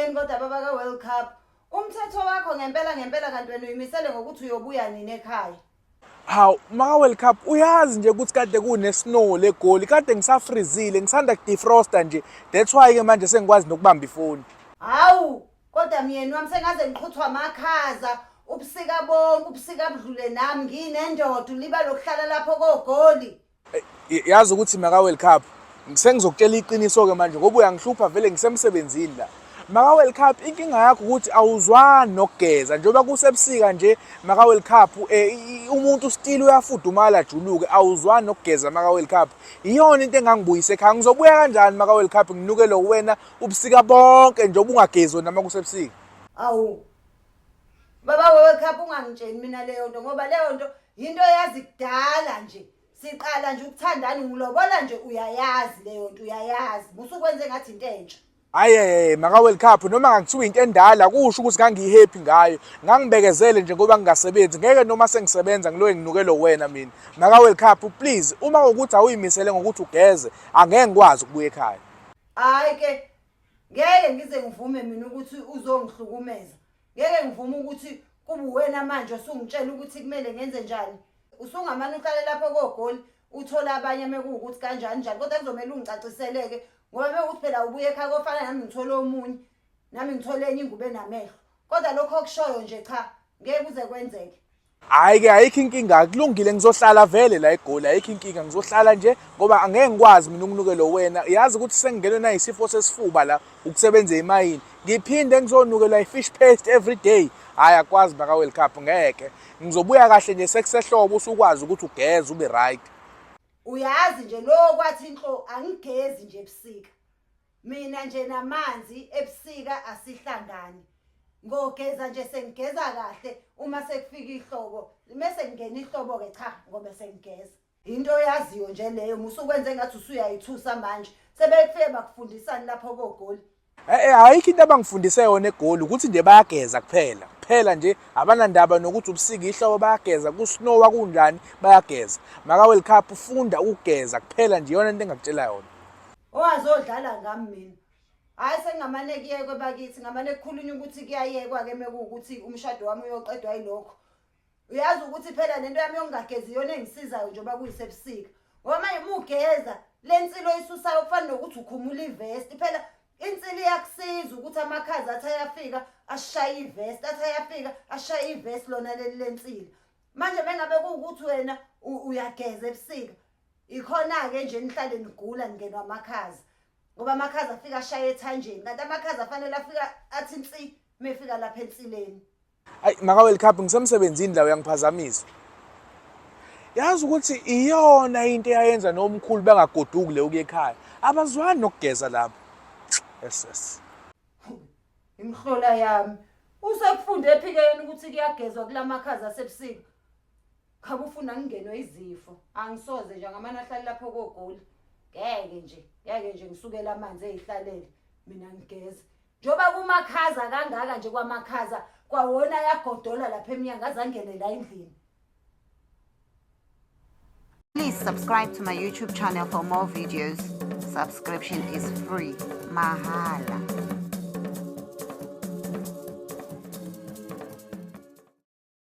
Molweni kodwa baba ka-World Cup. Umthetho wakho ngempela ngempela kanti wena uyimisele ngokuthi uyobuya nini ekhaya? Hawu maka World Cup uyazi nje ukuthi kade kune snow legoli kade ngisafrizile ngisanda kudefrosta nje that's why ke manje sengikwazi nokubamba ifoni. Hawu kodwa myeni wami sengaze ngiqhuthwa amakhaza ubusika bonke ubusika budlule nami nginendoda uliba lokuhlala lapho kogoli. Yazi ukuthi maka World Cup sengizokutshela iqiniso ke manje ngoba uyangihlupha vele ngisemsebenzini la. Maka World Cup inkinga yakho ukuthi awuzwani nokugeza njengoba kusebusika nje maka World Cup eh, umuntu still uyafudumala juluke awuzwani nokugeza maka World Cup. Iyona into engangibuyisa ekhaya ngizobuya kanjani maka World Cup nginukele wena ubusika bonke njengoba ungagezi wena uma kusebusika. Awu Baba World Cup ungangitsheli mina leyo nto ngoba leyo nto yinto yazi kudala nje. Siqala nje ukuthandana ngilobola nje uyayazi leyo nto uyayazi. Musukwenze ngathi into entsha. Hayi hey maka World Cup noma ngangithiwa into endala kusho ukuthi ngangiyihappy ngayo. Ngangibekezele nje ngoba ngingasebenzi. Ngeke noma sengisebenza ngiloke nginukelo wena mina. Maka World Cup please uma ukuthi awuyimisele ngokuthi ugeze angeke ngikwazi ukubuya ekhaya. Hayi ke ngeke ngize ngivume mina ukuthi uzongihlukumeza. Ngeke ngivume ukuthi kube uwena manje osungitshela ukuthi kumele ngenze njani. Usungamane uhlale lapho kogoli uthole abanye mekuwukuthi kanjani njani kodwa kuzomele ungicaciseleke ngoba mekuwukuthi phela ubuye ekhaya kofana nami ngithole omunye nami ngithole enye ingubo enamehlo kodwa lokho okushoyo nje cha ngeke kuze kwenzeke. Hhayi ke ayikho inkinga kulungile ngizohlala vele la eGoli ayikho inkinga ngizohlala nje ngoba angeke ngikwazi mina ukunukelwa wena yazi ukuthi sengingenwe nayisifo sesifuba la ukusebenza emayini ngiphinde ngizonukelwa i-fish paste every day hhayi akwazi maka World Cup ngeke ngizobuya kahle nje sekusehlobo usukwazi ukuthi ugeze ube right. Uyazi nje lo kwathi inhlo angigezi nje ebusika. Mina nje namanzi ebusika asihlangani. Ngogeza nje sengigeza kahle uma sekufika ihlobo. Mese kungena ihlobo ke cha ngobe sengigeza. Into oyaziyo nje leyo musukwenze ngathi usuyayithusa manje. Sebefike bakufundisani lapho kogoli. Eh, eh ayikho into abangifundise yona eGoli ukuthi nje bayageza kuphela. Kuphela nje abanandaba nokuthi ubusika ihlobo bayageza kusnowa kunjani bayageza. Maka World Cup funda ukugeza kuphela nje iyona into engakutshela yona. Owazodlala ngami mina. Hayi sengingamane kuyekwe bakithi ngamane kukhulunywa ukuthi kuyayekwa-ke mekuwukuthi umshado wami uyoqedwa yilokho. Uyazi ukuthi phela lento yami yokungagezi iyona engisizayo njengoba kuyisebusika. Ngoba manje uma ugeza le nsilo oyisusayo kufana nokuthi ukhumula ivesti. Phela insila iyakusiza ukuthi amakhaza athi ayafika ashaye ivesti, athi ayafika ashaye ivesti lona leli lensila. Manje mengabe kuwukuthi wena uyageza ebusika Ikhona-ke nje nihlale nigula ningenwa amakhaza ngoba amakhaza afika ashaye ethanjeni kanti amakhaza afanele afika athi nsi mefika lapha ensileni. Ayi maka World Cup ngisemsebenzini la uyangiphazamisa. Yazi ukuthi iyona into eyayenza nomkhulu bangagoduki le ukuya ekhaya. Abazwani nokugeza lapho. Yes yes. Imhlola yami. Usekufunde phi ke yena ukuthi kuyagezwa kulamakhaza asebusika? Cha kufuna ngingenwe izifo. Angisoze nje ngamane ahlale lapho kogoli. Ngeke nje, ngeke nje ngisukele amanzi ezihlalele mina ngigeze. Njengoba kumakhaza kangaka nje kwamakhaza kwawona yagodola lapha emnyango azangene la endlini. Please subscribe to my YouTube channel for more videos. Subscription is free. Mahala.